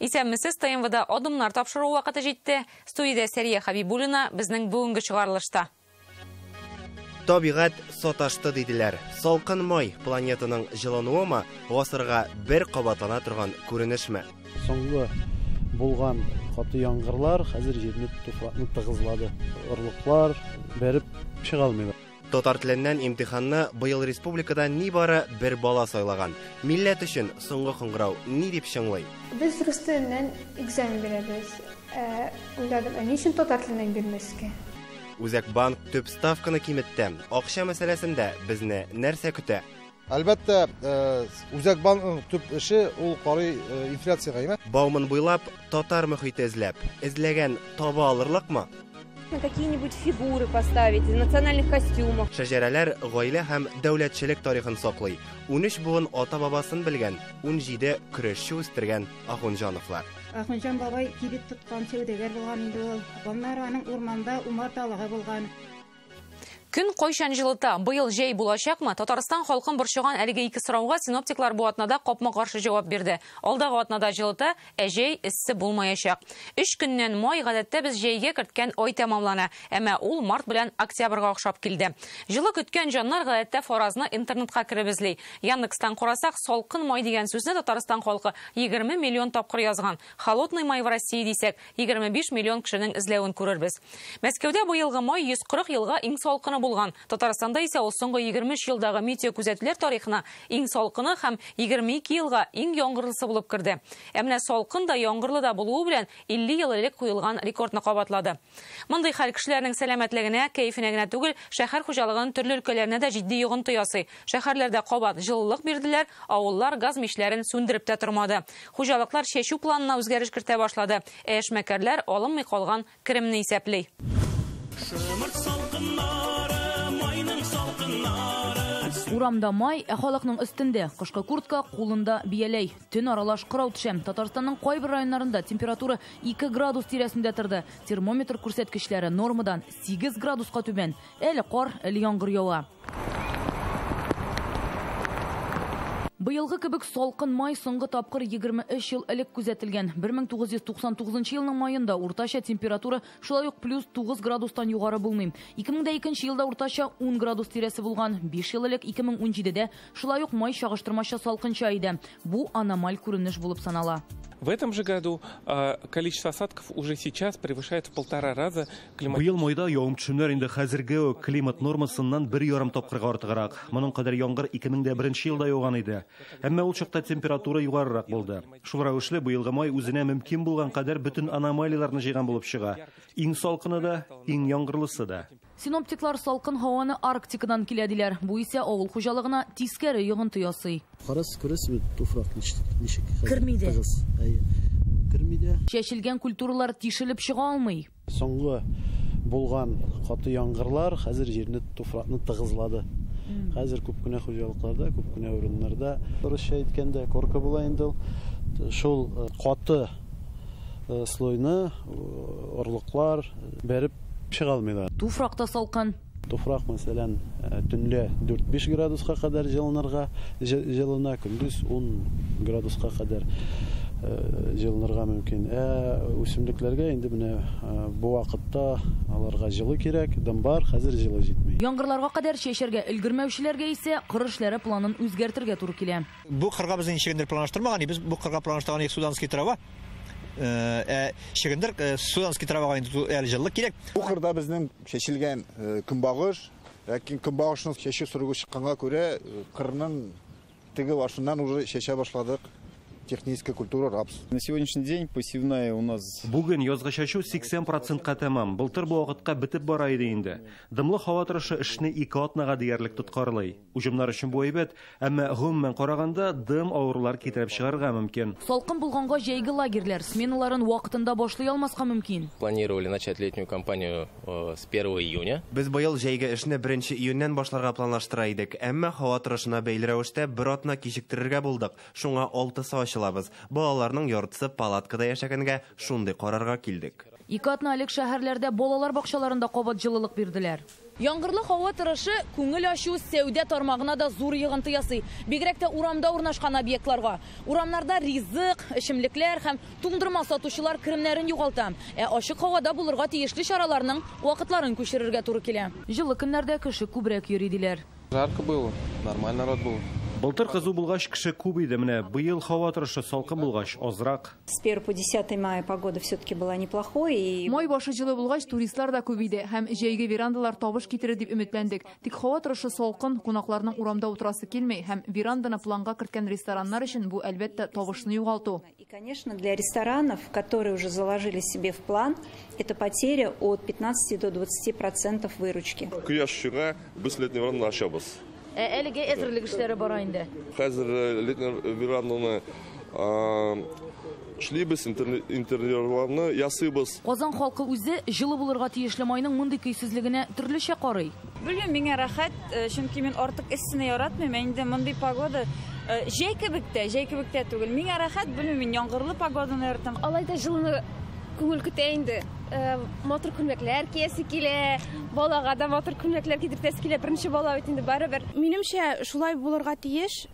Исәнмесез, ТНВда адымнар тапшыру вакыты җитте. Студиядә Сәрия Хәбибуллина, безнең бүгенге чыгарылышта. Табигать саташты диделәр. Салкын май планетаның җылынуымы, гасырга бер кабатлана торган күренешме? Соңгы булган каты яңгырлар хәзер җирне, туфракны тыгызлады. Орлыклар бәреп чыга алмыйлар. Татар теленнән имтиханны быел республикада нибары бер бала сайлаган. Милләт өчен соңгы кыңгырау ни дип чыңлый? Без рус теленнән экзамен бирәбез. Уйладым, ә ни өчен татар теленнән бирмәскә? Үзәк банк төп ставканы киметте. Акча мәсьәләсендә безне нәрсә көтә? Әлбәттә, Үзәк банкның төп эше ул карый инфляциягә, әйме? Бауман буйлап татар мөхите эзләп, эзләгән таба алырлыкмы? Какие-нибудь фигуры поставить из национальных костюмов. Шәҗәрәләр гаилә һәм дәүләтчелек тарихын саклый. 13 буын ата-бабасын белгән, 17 көрәшче үстергән Ахунҗановлар. Ахунҗан бабай кибет тоткан, сәүдәгәр булган инде ул. Аннары аның урманда умарталыгы булган. Көн кайчан җылыта? Быел җәй булачакмы? Татарстан халкын борчыган әлеге ике сорауга синоптиклар бу атнада капма-каршы җавап бирде. Алдагы атнада җылыта, ә җәй эссе булмаячак. 3 көннән май гадәттә без җәйгә керткән ай тәмамлана, әмма ул март белән октябрьгә охшап килде. Җылы көткән җаннар гадәттә фаразны интернетка кереп эзли. Яндекстан карасак, салкын май дигән сүзне Татарстан халкы 20 миллион тапкыр язган. Холодный май в России дисәк, 25 миллион кешенең эзләвен күрербез. Мәскәүдә быелгы май 140 елга иң салкыны булган. Татарстанда исә ул соңгы 23 елдагы метеокүзәтүләр тарихына иң салкыны һәм 22 елга иң яңгырлысы булып керде. Ә менә салкын да яңгырлы да булуы белән 50 ел элек куелган рекордны кабатлады. Мондый хәл кешеләрнең сәламәтлегенә, кәефенә генә түгел, шәһәр хуҗалыгының төрле өлкәләренә дә җитди йогынты ясый. Шәһәрләрдә кабат җылылык бирделәр, авыллар газ мичләрен сүндереп тә тормады. Хуҗалыклар чәчү планына үзгәреш кертә башлады. Ә эшмәкәрләр алынмый калган керемне исәпли. Урамда май, ә халыкның өстендә кышкы куртка, кулында бияләй. Төн аралаш кырау төшә. Татарстанның кайбер районнарында температура 2 градус тирәсендә торды. Термометр күрсәткечләре нормадан 8 градуска түбән. Әле кар, әле яңгыр ява. Быелгы кебек салкын май соңгы тапкыр 23 ел элек күзәтелгән. 1999 елның маенда уртача температура шулай ук плюс 9 градустан югары булмый. 2002 елда уртача 10 градус тирәсе булган. 5 ел элек 2017-дә шулай ук май чагыштырмача салкынча иде. Бу аномаль күренеш булып санала. В этом же году количество осадков уже сейчас превышает в 1,5 раза климат. Быел майда явым-төшемнәр инде хәзерге климат нормасыннан 1,5 тапкырга артыграк. Моның кадәр яңгыр 2001 елда яуган иде. Әмма ул чакта температура югарырак булды. Шул рәвешле быелгы май үзенә мөмкин булган кадәр бөтен аномалияләрне җыйган булып чыга. Иң салкыны да, иң яңгырлысы да. Синоптиклар салкын һаваны Арктикадан килә диләр. Бу исә авыл хуҗалыгына тискәре йогынты ясый. Карас күрәсез бит, туфрак ничек керми дә. Керми дә. Чәчелгән культуралар тишелеп чыга алмый. Соңгы булган каты яңгырлар хәзер җирне, туфракны тыгызлады. Хәзер күп кенә хуҗалыкларда, күп кенә урыннарда, русча әйткәндә, корка була инде ул. Шул каты слойны орлыклар бәреп чыга алмыйлар. Туфрак та салкын. Туфрак, мәсәлән, төнлә 4-5 градуска кадәр җылынырга, җылына, көндез 10 градуска кадәр җылынырга мөмкин. Ә үсемлекләргә инде менә бу вакытта аларга җылы кирәк, дым бар, хәзер җылы җитми. Яңгырларга кадәр чәчәргә өлгермәүчеләргә исә кыр эшләре планын үзгәртергә туры килә. Бу кырга без ничегендер планлаштырмаган, без бу кырга планлаштырган суданский трава. Чегендер суданский травага инде әле җылылык кирәк. Бу кырда безнең чәчелгән көнбагыш, ләкин көнбагышның чәчү срогы чыкканга күрә кырның теге башыннан уже чәчә башладык. Техническая культура рапс. На сегодняшний день посевная у нас... Бүген язгы чәчү 80%-ка тәмам. Былтыр бу вакытка бетеп бара иде инде. Дымлы һава торышы эшне 2 атнага диярлек тоткарлый. Уҗымнар өчен бу әйбәт, әмма гомумән караганда дым авырулар китереп чыгарга мөмкин. Салкын булганга җәйге лагерьләр сменаларын вакытында башлый алмаска мөмкин. Планировали начать летнюю кампанию с 1 июня. Без быел җәйге эшне 1 июньнән башларга планлаштыра идек, әмма һава торышына бәйле рәвештә бер атна кичектерергә булдык. Шуңа 6 ачылабыз. Балаларның яртысы палаткада яшәгәнгә шундый карарга килдек. 2 атна элек шәһәрләрдә балалар бакчаларында кабат җылылык бирделәр. Яңгырлы һава торышы күңел ачу, сәүдә тармагына да зур йогынты ясый. Бигрәк тә урамда урнашкан объектларга. Урамнарда ризык, эчемлекләр һәм туңдырма сатучылар керемнәрен югалта. Ә ачык һавада булырга тиешле чараларның вакытларын күчерергә туры килә. Җылы көннәрдә кеше күбрәк йөри диләр. Жарко было, нормально народ был. Былтыр кызу булгач кеше күп иде, менә быел һава торышы салкын булгач азрак. С 1 по 10 мая погода все-таки была неплохой. И... Май башы җылы булгач туристлар да күп иде һәм җәйге верандалар табыш китерер дип өметләндек. Тик һава торышы салкын, кунакларның урамда утырасы килми һәм веранданы планга керткән рестораннар өчен бу әлбәттә табышны югалту. И, конечно, для ресторанов, которые уже заложили себе в план, это потеря от 15 до 20% выручки. Кояш чыга, без летний веранданы ачабыз. Әлеге әзерлек эшләре бара инде. Хәзер летний веранданы эшлибез, интерьерларны ясыйбыз. Казан халкы үзе җылы булырга тиешле майның мондый көйсезлегенә төрлечә карый. Белмим, миңа рәхәт, чөнки мин артык эссене яратмыйм. Инде мондый погода җәй кебек тә түгел. Миңа рәхәт, белмим, мин яңгырлы погоданы яратам. Алай да җылыны күңел көтә инде. Матур күлмәкләр киясе килә, балага да матур күлмәкләр кидертәсе килә. Беренче бала бит инде барыбер. Минемчә, шулай булырга тиеш,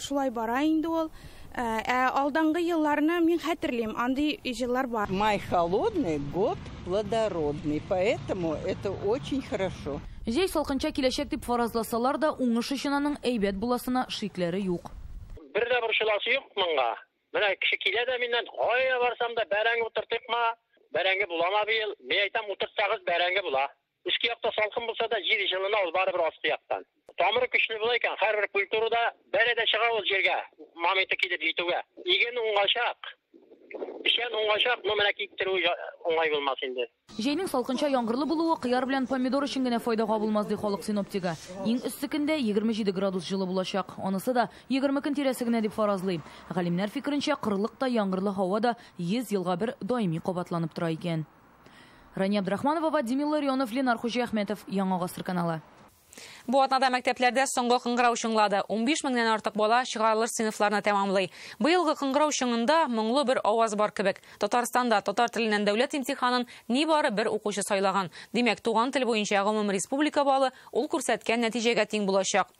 шулай бара инде ул. Ә алдангы елларны мин хәтерлим, андый еллар бар. Май холодный, год плодородный, поэтому это очень хорошо. Җәй салкынча киләчәк дип фаразласалар да, уңыш өчен аның әйбәт буласына шикләре юк. Бер дә борчыласы юк моңа. Менә кеше килә дә миннән, кая барсам да бәрәңге утыртыкма, бәрәңге буламы быел? Мин әйтәм, утыртсагыз бәрәңге була. Өске якта салкын булса да, җир җылына ул барыбер асты яктан. Тамыры көчле була икән, һәрбер культурада бәре дә чыга ул җиргә, моменты килеп җитүгә. Иген уңачак, печән уңачак, но менә киптерү уңай булмас инде. Җәйнең салкынча яңгырлы булуы кыяр белән помидор өчен генә файдага булмас, ди халык синоптигы. Иң эссе көндә 27 градус җылы булачак. Анысы да 20 көн тирәсе генә дип фаразлый. Галимнәр фикеренчә, кырлык та, яңгырлы һава да 100 елга бер даими кабатланып тора икән. Рания Абдрахманова, Вадим Илларионов, Ленар Хуҗиәхмәтов, Яңа Гасыр каналы. Бу атнада мәктәпләрдә соңгы кыңгырау чыңлады. 15 меңнән артык бала чыгарылыш сыйныфларны тәмамлый. Быелгы кыңгырау чыңында моңлы бер аваз бар кебек. Татарстанда татар теленнән дәүләт имтиханын нибары бер укучы сайлаган. Димәк, туган тел буенча гомум республика балы ул күрсәткән нәтиҗәгә тиң булачак.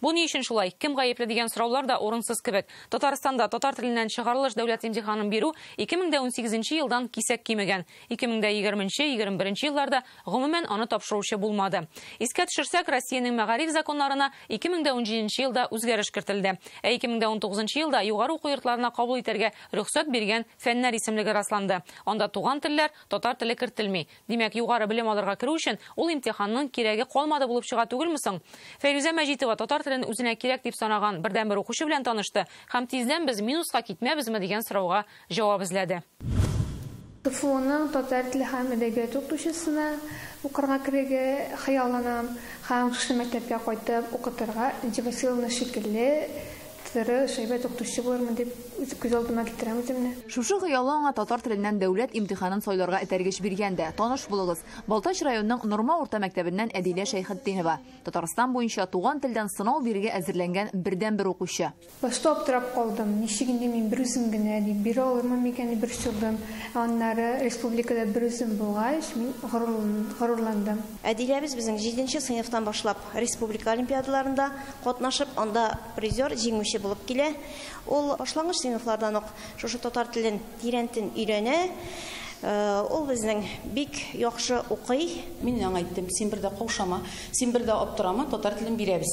Бу ни өчен шулай? Кем гаепле дигән сораулар да урынсыз кебек. Татарстанда татар теленнән чыгарылыш дәүләт имтиханын бирү 2018 елдан кисәк кимегән. 2020-21 елларда гомумән аны тапшыручы булмады. Искә төшерсәк, Россиянең мәгариф законнарына 2017 елда үзгәреш кертелде. Ә 2019 елда югары уку йортларына кабул итәргә рөхсәт биргән фәннәр исемлеге расланды. Анда туган телләр, татар теле кертелми. Димәк, югары белем алырга керү өчен ул имтиханның кирәге калмады булып чыга түгелме соң? Фәйрүзә Мәҗитова татар телен үзенә кирәк дип санаган бердәнбер укучы белән танышты һәм тиздән без минуска китмәбезме дигән сорауга җавап эзләде. КФУның татар теле һәм әдәбият укытучысына укырга керергә хыялланам һәм шушы мәктәпкә кайтып укытырга Нәҗибә Василовна шикелле тырыш, әйбәт укытучы булырмын дип күз алдыма китерәм үземне. Шушы хыялы аңа татар теленнән дәүләт имтиханын сайларга этәргеч биргән дә. Таныш булыгыз. Балтач районының Норма урта мәктәбеннән Әдилә Шәйхетдинова. Татарстан буенча туган телдән сынау бирергә әзерләнгән бердәнбер укучы. Башта аптырап калдым. Ничек инде мин бер үзем генә дип бирә алырмын микән дип борчылдым. Аннары республикада бер үзем булгач, мин горурландым. Әдиләбез безнең 7нче сыйныфтан башлап республика олимпиадаларында катнашып, анда призер, җиңүче булып килә. Ул башлангыч сыйныфлардан ук шушы татар телен тирәнтен өйрәнә. Ул безнең бик яхшы укый. Мин аңа әйттем, син бер дә каушама, син бер дә аптырама, татар телен бирәбез.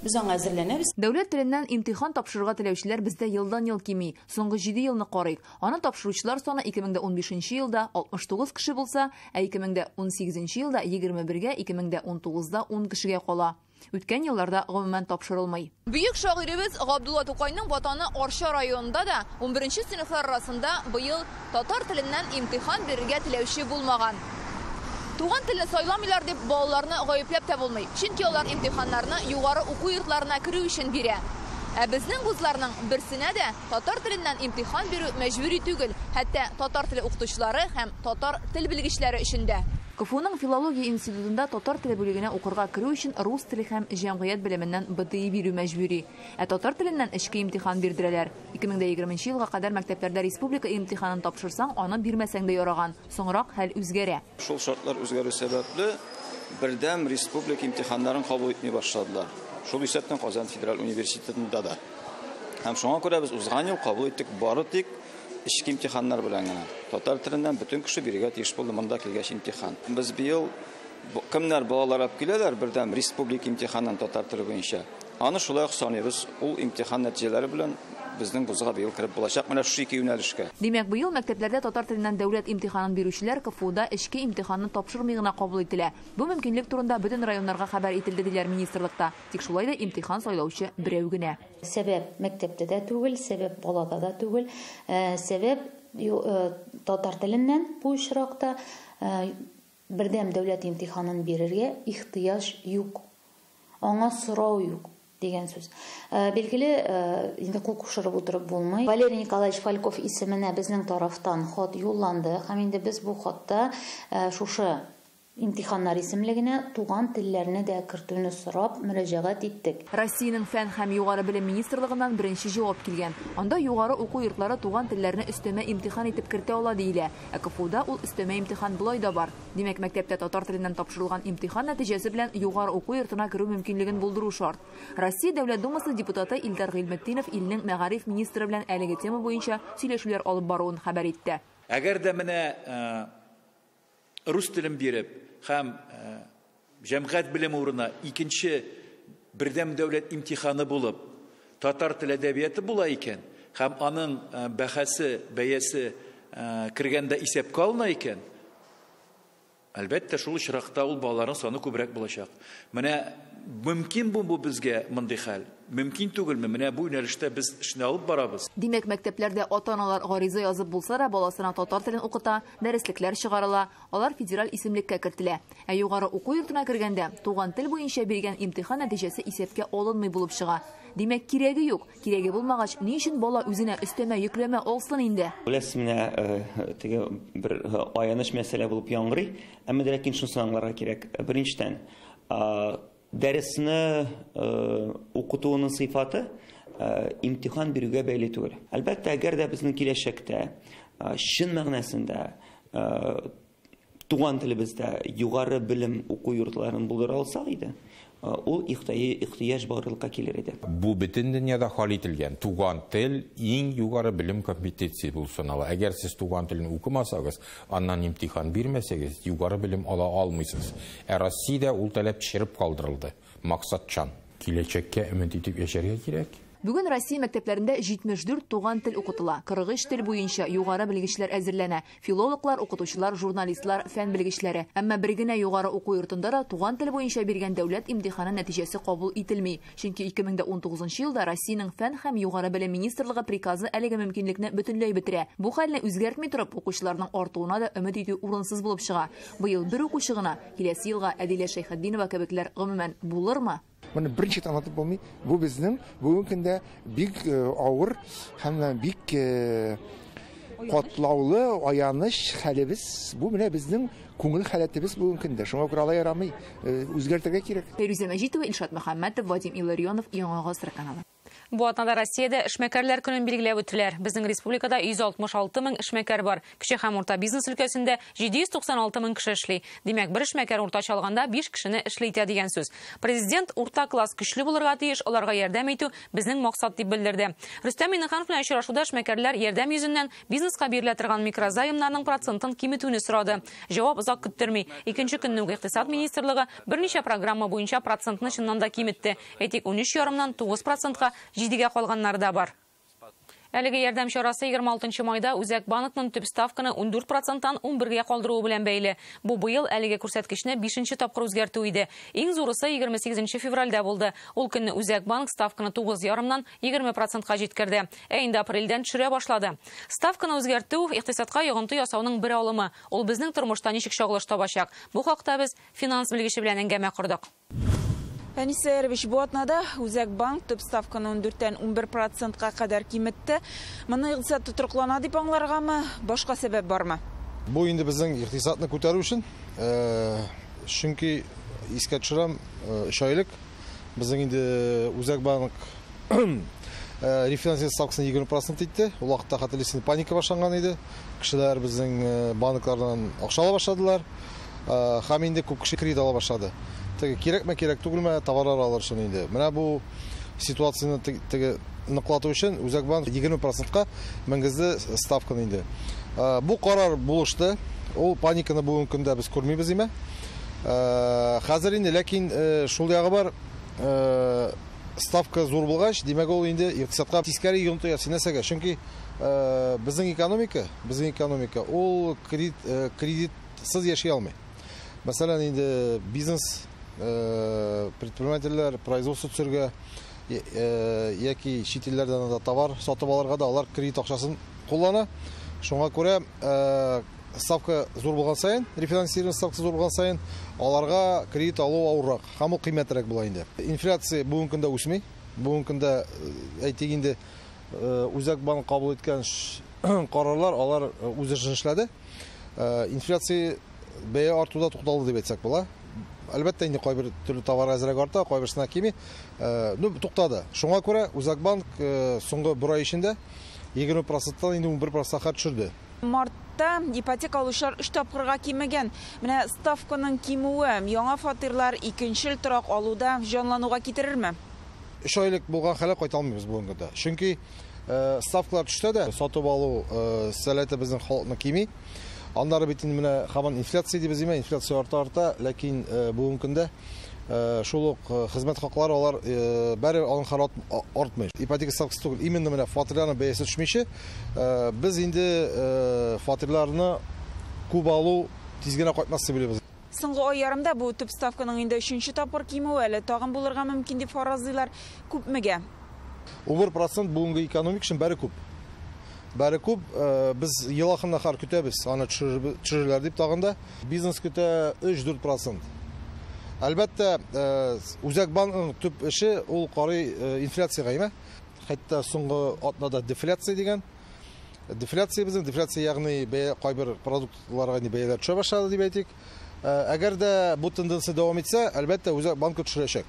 Без аңа әзерләнәбез. Дәүләт теленнән имтихан тапшырырга теләүчеләр бездә елдан-ел кими. Соңгы 7 елны карыйк. Аны тапшыручылар саны 2015 елда 69 кеше булса, ә 2018 елда 21-гә, 2019-да 10 кешегә кала. Үткән елларда гомумән тапшырылмый. Бөек шагыйребез Габдулла Тукайның ватаны Арча районында да 11нче сыйныфлар арасында быел татар теленнән имтихан бирергә теләүче булмаган. Туган телне сайламыйлар дип балаларны гаепләп тә булмый. Чөнки алар имтиханнарны югары уку йортларына керү өчен бирә. Ә безнең вузларның берсенә дә татар теленнән имтихан бирү мәҗбүри түгел, хәтта татар теле укытучылары һәм татар тел белгечләре өчен дә. КФУның филология институтында татар теле бүлегенә укырга керү өчен рус теле һәм җәмгыять белеменнән БТИ бирү мәҗбүри. Ә татар теленнән эчке имтихан бирдерәләр. 2020 елга кадәр мәктәпләрдә республика имтиханын тапшырсаң, аны бирмәсәң дә яраган. Соңрак хәл үзгәрә. Шул шартлар үзгәрү сәбәпле бердәм республика имтиханнарын кабул итми башладылар. Шул исәптән Казан федераль университетында да. Һәм шуңа күрә без узган ел кабул иттек бары тик эчке имтиханнар белән генә. Татар теленнән бөтен кеше бирергә тиеш булды монда килгәч имтихан. Без быел кемнәр балалар алып киләләр бердәм республика имтиханын татар теле буенча. Аны шулай ук саныйбыз. Ул имтихан нәтиҗәләре белән безнең вузга быел кереп булачак менә шушы ике юнәлешкә. Димәк, быел мәктәпләрдә татар теленнән дәүләт имтиханын бирүчеләр КФУда эчке имтиханны тапшырмый гына кабул ителә. Бу мөмкинлек турында бөтен районнарга хәбәр ителде, диләр министрлыкта. Тик шулай да имтихан сайлаучы берәү генә. Сәбәп мәктәптә дә түгел, сәбәп балада да түгел. Сәбәп татар теленнән бу очракта бердәм дәүләт имтиханын бирергә ихтыяҗ юк. Аңа сорау юк дигән сүз. Билгеле, инде кул кушырып утырып булмый. Валерий Николаевич Фальков исеменә безнең тарафтан хат юлланды һәм инде без бу хатта шушы имтиханнар исемлегенә туган телләрне дә кертүне сорап мөрәҗәгать иттек. Россиянең фән һәм югары белем министрлыгыннан беренче җавап килгән. Анда югары уку йортлары туган телләрне өстәмә имтихан итеп кертә ала диелә. Ә КФУда ул өстәмә имтихан болай да бар. Димәк, мәктәптә татар теленнән тапшырылган имтихан нәтиҗәсе белән югары уку йортына керү мөмкинлеген булдыру шарт. Россия Дәүләт Думасы депутаты Илдар Гыйльметдинов илнең мәгариф министры белән әлеге тема буенча сөйләшүләр алып баруын хәбәр итте. Әгәр дә менә рус телен биреп һәм җәмгыять белеме урынына икенче бердәм дәүләт имтиханы булып татар теле әдәбияты була икән һәм аның бәһасе, бәясе кергәндә исәпкә алына икән, әлбәттә, шул очракта ул балаларның саны күбрәк булачак. Менә мөмкин бу безгә мондый хәл? Мөмкин түгелме? Менә бу юнәлештә без эшне алып барабыз. Димәк, мәктәпләрдә ата-аналар гариза язып булса да, баласына татар телен укыта, дәреслекләр чыгарыла, алар федераль исемлеккә кертелә. Ә югары уку йортына кергәндә туган тел буенча биргән имтихан нәтиҗәсе исәпкә алынмый булып чыга. Димәк, кирәге юк. Кирәге булмагач, ни өчен бала үзенә өстәмә йөкләмә алсын инде? Беләсез, менә теге бер аяныч мәсьәлә булып яңгырый, әмма ләкин шунысын аңларга кирәк. Беренчедән, дәресне укытуының сыйфаты имтихан бирүгә бәйле түгел. Әлбәттә, әгәр дә безнең киләчәктә чын мәгънәсендә туган телебездә югары белем уку йортларын булдыра алсак иде, ул ихтыяҗ барлыкка килер иде. Бу бөтен дөньяда хәл ителгән туган тел иң югары белем компетенция булып санала. Әгәр сез туган телне укымасагыз, аннан имтихан бирмәсәгез, югары белем ала алмыйсыз. Ә Россиядә ул таләп төшереп калдырылды. Максатчан. Киләчәккә өмет итеп яшәргә кирәк. Бүген Россия мәктәпләрендә 74 туган тел укытыла. 43 тел буенча югары белгечләр әзерләнә. Филологлар, укытучылар, журналистлар, фән белгечләре. Әмма бер генә югары уку йортында да туган тел буенча биргән дәүләт имтиханы нәтиҗәсе кабул ителми. Чөнки 2019 елда Россиянең фән һәм югары белем министрлыгы приказы әлеге мөмкинлекне бөтенләй бетерә. Бу хәлне үзгәртми торып, укучыларның артуына да өмет итү урынсыз булып чыга. Быел бер укучы гына, киләсе елга Әдилә Шәйхетдинова кебекләр гомумән булырмы? Моны берничек тә аңлатып булмый. Бу безнең бүгенге көндә бик авыр һәм бик катлаулы аяныч хәлебез. Бу менә безнең күңел халәтебез бүгенге көндә. Шуңа күрә алай ярамый, үзгәртергә кирәк. Фәйрүзә Мәҗитова, Илшат Мөхәммәтов, Вадим Илларионов, Яңа Гасыр каналы. Бу атнада Россиядә эшмәкәрләр көнен билгеләп үттеләр. Безнең республикада 166 мең эшмәкәр бар. Кече һәм урта бизнес өлкәсендә 796 мең кеше эшли. Димәк, бер эшмәкәр уртача алганда 5 кешене эшле итә дигән сүз. Президент урта класс көчле булырга тиеш, аларга ярдәм итү безнең максат дип белдерде. Рөстәм Миңнеханов белән очрашуда эшмәкәрләр ярдәм йөзеннән бизнеска бирелә торган микрозаймнарның процентын киметүне сорады. Җавап озак көттерми. Икенче көнне үк Икътисад министрлыгы берничә программа буенча процентны чыннан да киметте. Әйтик, 13,5-нан 9%-ка 7-гә калганнары да бар. Әлеге ярдәм чарасы 26 майда Үзәк банкның төп ставканы 14%-тан 11-гә калдыруы белән бәйле. Бу быел әлеге күрсәткечне 5-нче тапкыр үзгәртү иде. Иң зурысы 28 февральдә булды. Ул көнне Үзәк банк ставканы 9,5-нан 20%-ка җиткерде. Ә инде апрельдән төшерә башлады. Ставканы үзгәртү икътисадка йогынты ясауның бер алымы. Ул безнең тормышта ничек чагылыш табачак? Бу хакта без финанс белгече белән әңгәмә кордык. Әнис Сәярович, бу атнада Үзәк банк төп ставканы 14-тән 11%-ка кадәр киметте. Моны икътисад тотрыклана дип аңларгамы, башка сәбәп бармы? Бу инде безнең икътисадны күтәрү өчен, чөнки искә төшерәм, 3 айлык безнең инде Үзәк банк рефинансирование ставкасын 20% итте. Ул вакытта хәтерлисең, паника башланган иде. Кешеләр безнең банклардан акча ала башладылар. Һәм инде күп кеше кредит ала башлады. Теге кирәкме, кирәк түгелме, товарлар алыр өчен инде. Менә бу ситуацияне теге ныклату өчен Үзәк банк 20%-ка менгезде ставканы инде. Бу карар булышты. Ул паниканы бүгенге көндә без күрмибез име. Хәзер инде, ләкин шул ягы бар, ставка зур булгач, димәк ул инде икътисадка тискәре йогынты ясый. Нәрсәгә? Чөнки безнең экономика ул кредитсыз яши алмый. Мәсәлән, инде бизнес, предпринимательләр производство төзергә яки чит илләрдән дә товар сатып алырга да алар кредит акчасын куллана. Шуңа күрә ставка зур булган саен, рефинансирование ставкасы зур булган саен, аларга кредит алу авыррак һәм ул кыйммәтрәк була инде. Инфляция бүгенге көндә үсми. Бүгенге көндә, әйтик инде, Үзәк банк кабул иткән карарлар, алар үз эшен эшләде. Инфляция бәя артуда тукталды дип әйтсәк була. Әлбәттә, инде кайбер төрле товар әзрәк арта, кайберсенә кими. Ну, туктады. Шуңа күрә Үзәк банк соңгы бер ай эчендә 20%-тан инде 11%-ка төшерде. Мартта ипотека алучылар 3 тапкырга кимегән. Менә ставканың кимүе яңа фатирлар, икенчел торак алуда җанлануга китерерме? 3 айлык булган хәлгә кайта алмыйбыз бүгенге көндә. Чөнки ставкалар төшсә дә, сатып алу сәләте безнең халыкны кими. Аннары бит инде менә һаман инфляция дибез, димә, инфляция арта-арта, ләкин бүгенге көндә шул ук хезмәт хаклары алар бәре аның хәле артмый. Ипотека ставкасы түгел, именно менә фатирларның бәясе төшмичә, без инде фатирларны күп алу тиз генә кайтмас дип уйлыйбыз. Соңгы ай ярымда бу төп ставканың инде 3нче тапкыр кимүе әле тагын булырга мөмкин дип фаразлыйлар. Күпмегә? 11% бүгенге экономика өчен бәре күп. Бәре күп, без ел ахырына кадәр көтәбез, аны төшерерләр дип тагын да. Бизнес көтә 3-4%. Әлбәттә, Үзәк банкның төп эше ул карый инфляциягә, әйме? Хәтта соңгы атнада дефляция дигән. Дефляция безнең, дефляция ягъни бәя, кайбер продуктларга инде бәяләр төшә башлады дип әйтик. Әгәр дә бу тенденция дәвам итсә, әлбәттә, Үзәк банкы төшерәчәк.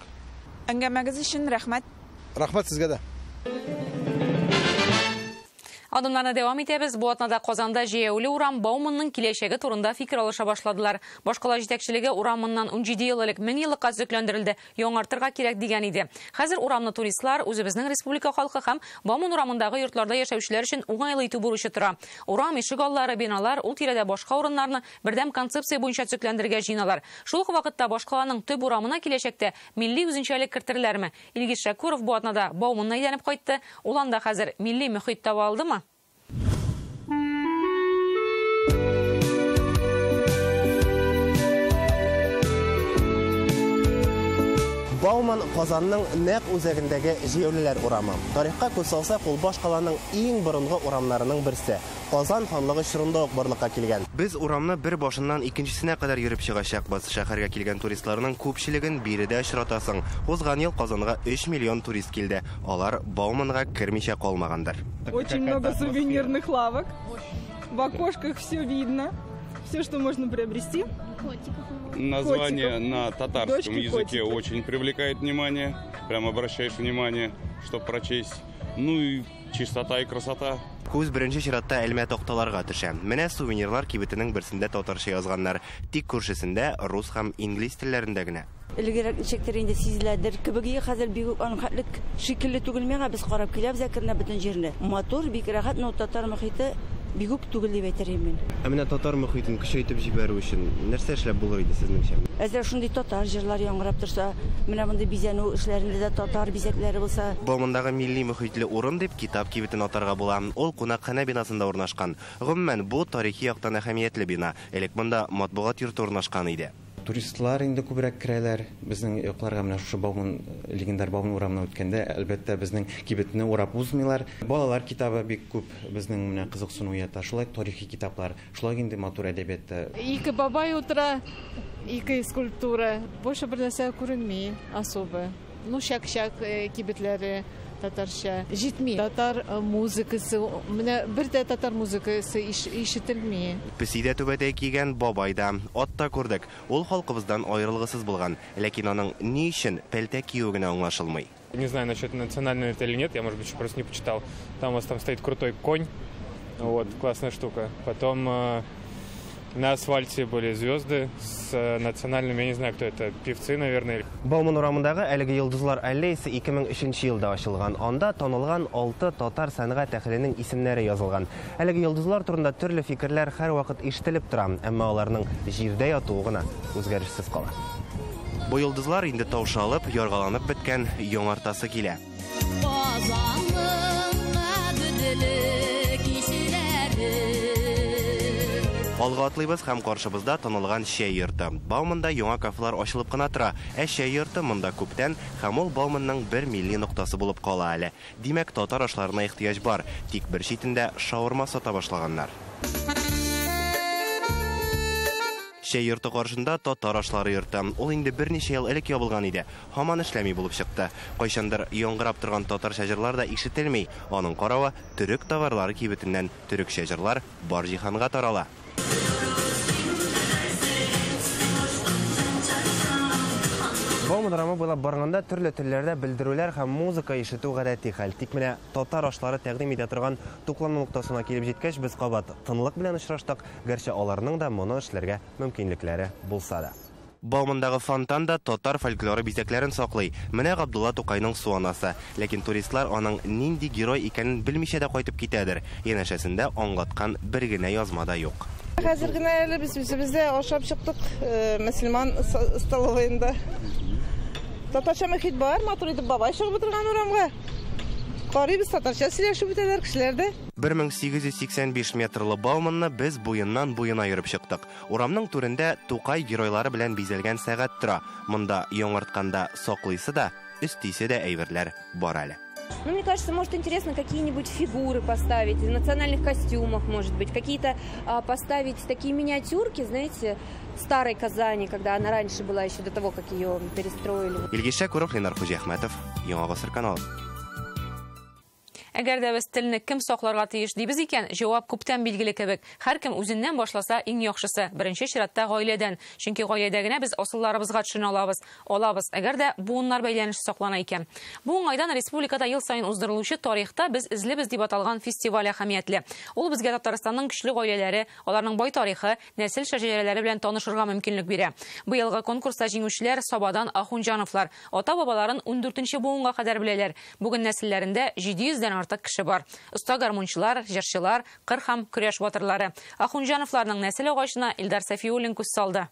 Әңгәмәгез өчен рәхмәт. Рәхмәт сезгә дә. Адымнарны дәвам итәбез. Бу атнада Казанда җәяүле урам Бауманның киләчәге турында фикер алыша башладылар. Башкала җитәкчелеге урамыннан 17 ел элек 1000 еллыкка төзекләндерелде, яңартырга кирәк дигән иде. Хәзер урамны туристлар, үзебезнең республика халкы һәм Бауман урамындагы йортларда яшәүчеләр өчен уңайлы итү бурычы тора. Урам, ишек аллары, биналар, ул тирәдә башка урыннарны бердәм концепция буенча төзекләндерергә җыеналар. Шул ук вакытта башкаланың төп урамына киләчәктә милли үзенчәлек кертерләрме? Илгиз Шәкүров бу атнада Бауманны әйләнеп кайтты. Ул анда хәзер милли мөхит таба алдымы? Бауман Казанның нәкъ үзәгендәге җәяүлеләр урамы. Тарихка күз салсак, ул башкаланың иң борынгы урамнарының берсе. Казан ханлыгы чорында ук барлыкка килгән. Без урамны бер башыннан икенчесенә кадәр йөреп чыгачакбыз. Шәһәргә килгән туристларның күпчелеген биредә очратасың. Узган ел Казанга 3 миллион турист килде. Алар Бауманга кермичә калмагандыр. Очень много сувенирных лавок. В окошках все видно. Все, что можно приобрести. Название на татарском Дочки, языке котики. очень привлекает внимание. Прям обращаешь внимание, чтоб прочесть. Ну и чистота и красота. Күз беренче чиратта элмә такталарга төшә. Менә сувенирлар кибетенең берсендә татарча язганнар. Тик күршесендә рус һәм инглиз телләрендә генә. Элгерәк ничектер инде сизеләдер. Кебек хәзер бик үк аның хәтлек шикелле түгел миңа, без карап киләбез әкренләп бөтен җирне. Матур, бик рәхәт, но татар мөхите бик үк түгел дип әйтер идем мин. Ә менә татар мөхитен көчәйтеп җибәрү өчен нәрсә эшләп булыр иде сезнеңчә? Әзер шундый татар җырлар яңгырап торса, менә мондый бизәнү эшләрендә дә татар бизәкләре булса. Баумандагы милли мөхитле урын дип китап кибетен атарга була. Ул кунакханә бинасында урнашкан. Гомумән, бу тарихи яктан әһәмиятле бина. Элек монда матбугат йорты урнашкан иде. Туристлар инде күбрәк керәләр. Безнең якларга менә шушы Бауман, легендар Бауман урамына үткәндә, әлбәттә, безнең кибетне урап узмыйлар. Балалар китабы бик күп безнең менә кызыксыну уята. Шулай тарихи китаплар, шулай инде матур әдәбиятта. Ике бабай утыра, ике скульптура. Больше бер нәрсә күренми особо. Ну, шак-шак кибетләре татарча җитми. Татар музыкасы, менә бер дә татар музыкасы ишетелми. Песи дә түбәтәй кигән бабай да, ат та күрдек. Ул халкыбыздан аерылгысыз булган, ләкин аның ни өчен пәлтә киюе генә аңлашылмый. Не знаю, насчет национального это или нет, я, может быть, еще просто не почитал. Там у вас там стоит крутой конь, вот, классная штука. Потом на асфальте были звезды с национальными, я не знаю, кто это, певцы, наверное. Бауман урамындагы әлеге Йолдызлар аллеясы 2003 елда ачылган. Анда танылган 6 татар сәнгать әһеленең исемнәре язылган. Әлеге йолдызлар турында төрле фикерләр һәрвакыт ишетелеп тора, әмма аларның җирдә ятуы гына үзгәрешсез кала. Бу йолдызлар инде таушалып, яргаланып беткән, яңартасы килә. Казанның кадерле кешеләре. Алга атлыйбыз һәм каршыбызда танылган чәй йорты. Бауманда яңа кафелар ачылып кына тора, ә чәй йорты монда күптән һәм ул Бауманның бер милли ноктасы булып кала әле. Димәк, татар ашларына ихтыяҗ бар, тик бер читендә шаурма сата башлаганнар. Чәй йорты каршында татар ашлары йорты. Ул инде берничә ел элек ябылган иде. Һаман эшләми булып чыкты. Кайчандыр яңгырап торган татарча җырлар да ишетелми. Аның каравы төрек товарлары кибетеннән төрекчә җырлар бар җиһанга тарала. Бауман урамы буйлап барганда төрле телләрдә белдерүләр һәм музыка ишетү гадәти хәл. Тик менә татар ашлары тәкъдим итә торган туклану ноктасына килеп җиткәч, без кабат тынлык белән очраштык, гәрчә аларның да моны эшләргә мөмкинлекләре булса да. Баумандагы фонтан да татар фольклоры бизәкләрен саклый. Менә Габдулла Тукайның су анасы. Ләкин туристлар аның нинди герой икәнен белмичә дә кайтып китәдер. Янәшәсендә аңлаткан бер генә язма да юк. Хәзер генә әле без үзебездә ашап чыктык, мөселман столовыйында. Татарча мөхит бар, матур итеп бабай чыгып утырган урамга. Карыйбыз, татарча сөйләшеп үтәләр кешеләр дә. 1885 метрлы Бауманны без буеннан буена йөреп чыктык. Урамның түрендә Тукай геройлары белән бизәлгән сәгать тора. Монда яңартканда саклыйсы да, өстисе дә әйберләр бар әле. Ну, мне кажется, может, интересно какие-нибудь фигуры поставить, в национальных костюмах, может быть, какие-то поставить такие миниатюрки, знаете, старой Казани, когда она раньше была, еще до того, как ее перестроили. Илгиз Шәкүров, Ленар Хуҗиәхмәтов, Яңа Гасыр каналы. Әгәр дә без телне кем сакларга тиеш дибез икән, җавап күптән билгеле кебек. Һәркем үзеннән башласа иң яхшысы. Беренче чиратта гаиләдән. Чөнки гаиләдә генә без асылларыбызга төшенә алабыз. Алабыз, әгәр дә буыннар бәйләнеше саклана икән. Бу уңайдан республикада ел саен уздырылучы тарихта без эзлебез дип аталган фестиваль әһәмиятле. Ул безгә Татарстанның көчле гаиләләре, аларның бай тарихы, нәсел шәҗәрәләре белән танышырга мөмкинлек бирә. Быелгы конкурста җиңүчеләр Сабадан Ахунҗановлар. Ата-бабаларын 14нче буынга кадәр беләләр. Бүген нәселләрендә 700дән артык кеше бар. Оста гармунчылар, җырчылар, кыр һәм көрәш батырлары. Ахунҗановларның нәсел агачына Илдар Сафиуллин күз салды.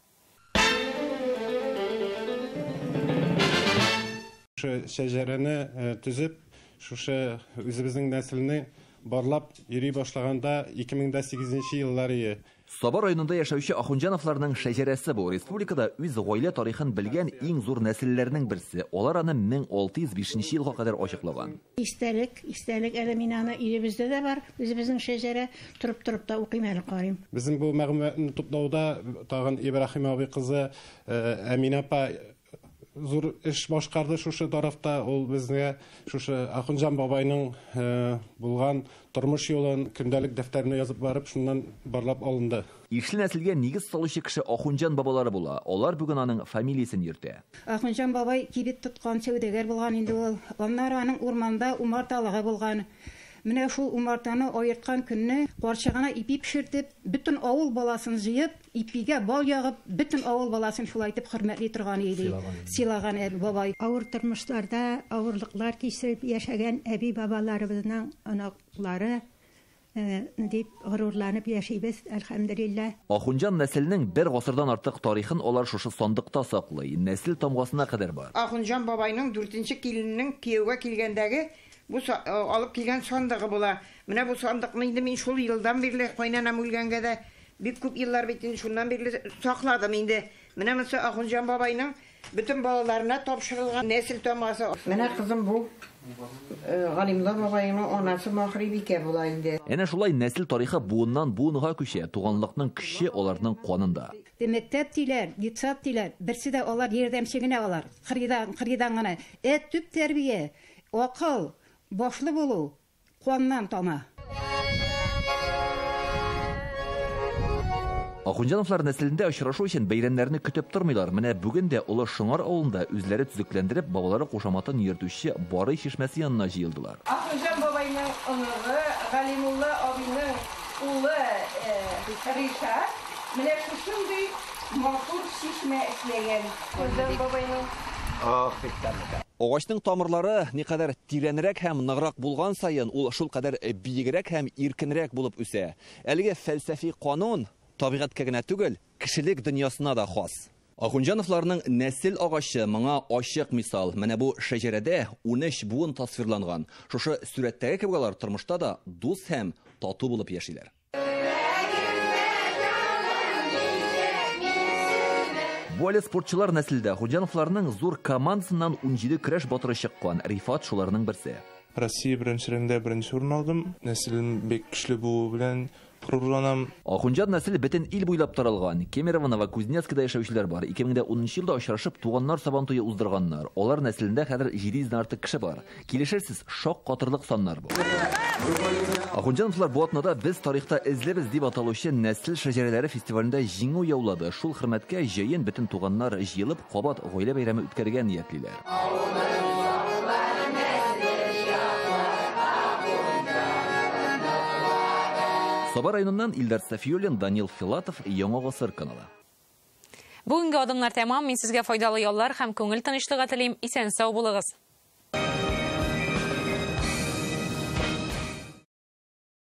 Шушы шәҗәрәне төзеп, шушы үзебезнең нәселне барлап йөри башлаганда 2008 еллар ие. Саба районында яшәүче Ахунҗановларның шәҗәрәсе бу. Республикада үз гаилә тарихын белгән иң зур нәселләрнең берсе. Алар аны 1605 елга кадәр ачыклаган. Истәлек, истәлек әле мин аны өебездә дә бар. Үзебезнең шәҗәрә торып-торып та укыйм әле, карыйм. Безнең бу мәгълүматны туплауда тагын Ибраһим абый кызы Әминә апа зур эш башкарды шушы тарафта. Ул безгә шушы Ахунҗан бабайның булган тормыш юлын көндәлек дәфтәренә язып барып, шуннан барлап алынды. Ишле нәселгә нигез салучы кеше Ахунҗан бабалары була. Алар бүген аның фамилиясен йөртә. Ахунҗан бабай кибет тоткан сәүдәгәр булган инде ул. Аннары аның урманда умарталыгы булган. Менә шул умартаны аерткан көнне карчыгына ипи пешертеп, бөтен авыл баласын җыеп, ипигә бал ягып, бөтен авыл баласын шулай итеп хөрмәтли торган иде. Сыйлаган әби бабай. Авыр тормышларда авырлыклар кичереп яшәгән әби бабаларыбызның оныклары дип горурланып яшибез, әлхәмдүлилләһ. Ахунҗан нәселенең бер гасырдан артык тарихын алар шушы сандыкта саклый. Нәсел тамгасына кадәр бар. Ахунҗан бабайның 4нче килененең кияүгә килгәндәге бу алып килгән сандыгы була. Менә бу сандыкны инде мин шул елдан бирле кайнанам үлгәнгә дә бик күп еллар бит инде шуннан бирле сакладым инде. Менә монысы Ахунҗан бабайның бөтен балаларына тапшырылган нәсел тамгасы. Менә кызым бу Галимулла бабайның анасы Махрибикә була инде. Әнә шулай нәсел тарихы буыннан буынга күчә. Туганлыкның көче аларның канында. Мәктәп диләр, детсад диләр, берсе дә алар ярдәмче генә алар. Кырыйдан, кырыйдан гына. Ә төп тәрбия, акыл, башлы булу каннан тама. Ахунҗановлар нәселендә очрашу өчен бәйрәмнәрне көтеп тормыйлар. Менә бүген дә Олы Шыңар авылында үзләре төзекләндереп, бабалары кушаматын йөртүче Барый чишмәсе янына җыелдылар. Ахунҗан бабайның оныгы, Галимулла абыйның улы Ришат менә шушындый матур чишмә эшләгән. Ахунҗан бабайның. Ах, бик тәмле. Агачның тамырлары никадәр тирәнрәк һәм ныграк булган саен, ул шулкадәр биегрәк һәм иркенрәк булып үсә. Әлеге фәлсәфи канун табигатькә генә түгел, кешелек дөньясына да хас. Ахунҗановларның нәсел агачы моңа ачык мисал. Менә бу шәҗәрәдә 13 буын тасвирланган. Шушы сурәттәге кебек алар тормышта да дус һәм тату булып яшиләр. Бу әле спортчылар нәселдә. Ахунҗановларның зур командасыннан 17 көрәш батыры чыккан. Рифат шуларның берсе. Россия беренчелегендә беренче урын алдым. Нәселем бик көчле булуы белән горурланам. Ахунҗан нәселе бөтен ил буйлап таралган. Кемерово, Новокузнецкида яшәүчеләр бар. 2010 елда очрашып, туганнар сабантуе уздырганнар. Алар нәселендә хәзер 700 дән артык кеше бар. Килешерсез, шаккатырлык саннар бу. Ахунҗановлар бу атнада Без тарихта эзлебез дип аталучы нәсел шәҗәрәләре фестивалендә җиңү яулады. Шул хөрмәткә җәен бөтен туганнар җыелып, кабат гаилә бәйрәме үткәрергә ниятлиләр. Саба районыннан Илдар Сафиуллин, Данил Филатов, Яңа Гасыр каналы. Бүгенге адымнар тәмам. Мин сезгә файдалы яллар һәм күңел тынычлыгы телим. Исән сау булыгыз.